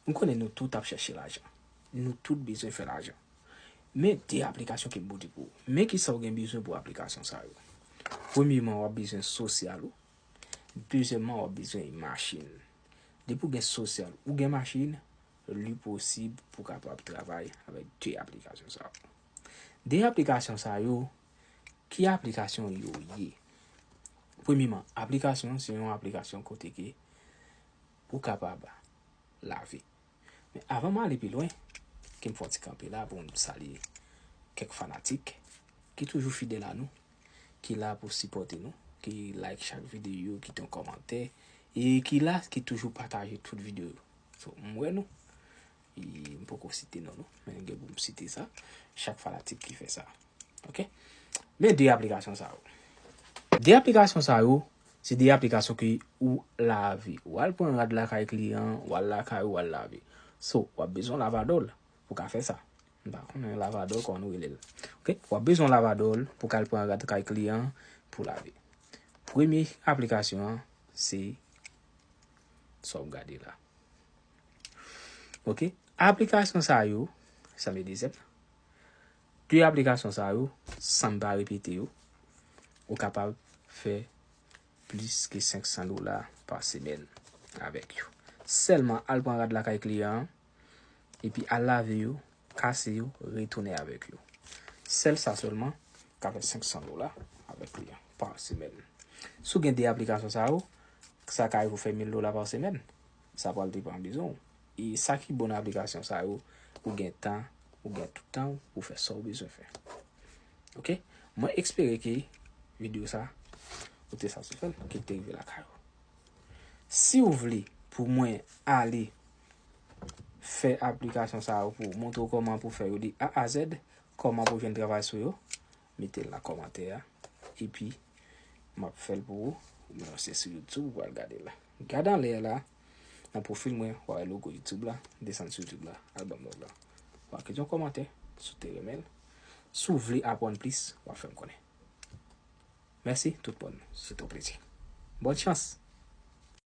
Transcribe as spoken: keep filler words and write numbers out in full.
M konnen nou tout ap chèche lajan. Nou tout bezwen fè lajan. Men de aplikasyon ke m pote pou ou. Men kisa w gen bezwen pou aplikasyon sa yo. Premyeman, w ap bezwen sosyal ou. Dezyèmman, w ap bezwen machin. Depi w gen sosyal, ou gen machin, li posib pou w kapab travay avèk de aplikasyon sa yo. De aplikasyon sa yo, ki aplikasyon yo ye? Premyeman, aplikasyon se yon aplikasyon kote ke ou kapab lave. Men avan m ale pi lwen, ke m fè yon ti kanpe la pou m salye kèk fanatik ki toujou fidèl a nou, ki la pou sipòte nou, ki like chak videyo, ki kite yon kòmantè, e ki la, ki toujou pataje tout videyo yo. So, m wè nou, e m poko site non nou, men gen pou m site sa, chak fanatik ki fè sa. Ok? Men de aplikasyon sa yo. De aplikasyon sa yo, se de aplikasyon ke ou lave. Ou al pran rad lakay kliyan, ou al lakay ou, ou al lave. So, w ap bezwen lavadòl pou ka fè sa. M pa konnen lavadòl kòman nou rele l. Ok? W ap bezwen lavadòl pou ka al pran rad kay kliyan pou lave. Premye aplikasyon an, se sa w gade la. Ok? Aplikasyon sa yo, sa vle di sèp. De aplikasyon sa yo, san m pa repete yo, ou kapab fè plis ke senk san dola pa semèn avèk yo. Sèlman al pran rad lakay kliyan an, epi al lave yo, kase yo, retounen avèk yo. Sèl sa sèlman ka fè senk san dola avèk kliyan pa semèn. Si w gen de aplikasyon sa yo, sa ka rive w fè mil dola pa semèn. Sa pral depann bezwen w. E sa ki bon nan aplikasyon sa yo, ou gen tan, ou gen tout tan w pou fè sa w bezwen fè. Ok? Mwen espere ke videyo sa, ou te satisfè l, ke l te rive lakay ou. Si w vle pou mwen ale fè aplikasyon sa yo pou w, montre w kòman pou fè yo de A a Z, kòman pou jwenn travay sou yo, mete l nan kòmantè a. Epi, m ap fè l pou ou. Mwen se sou YouTube, ou pral gade l la. Gade anlè a la, nan pwofil mwen, w a wè logo YouTube la, desann sou YouTube la, al ban m love la. W a kite yon kòmantè, si w te renmen l. Si w vle aprann plis, w a fè m konnen. Mèsi tout moun, se te yon plezi. Bòn chans!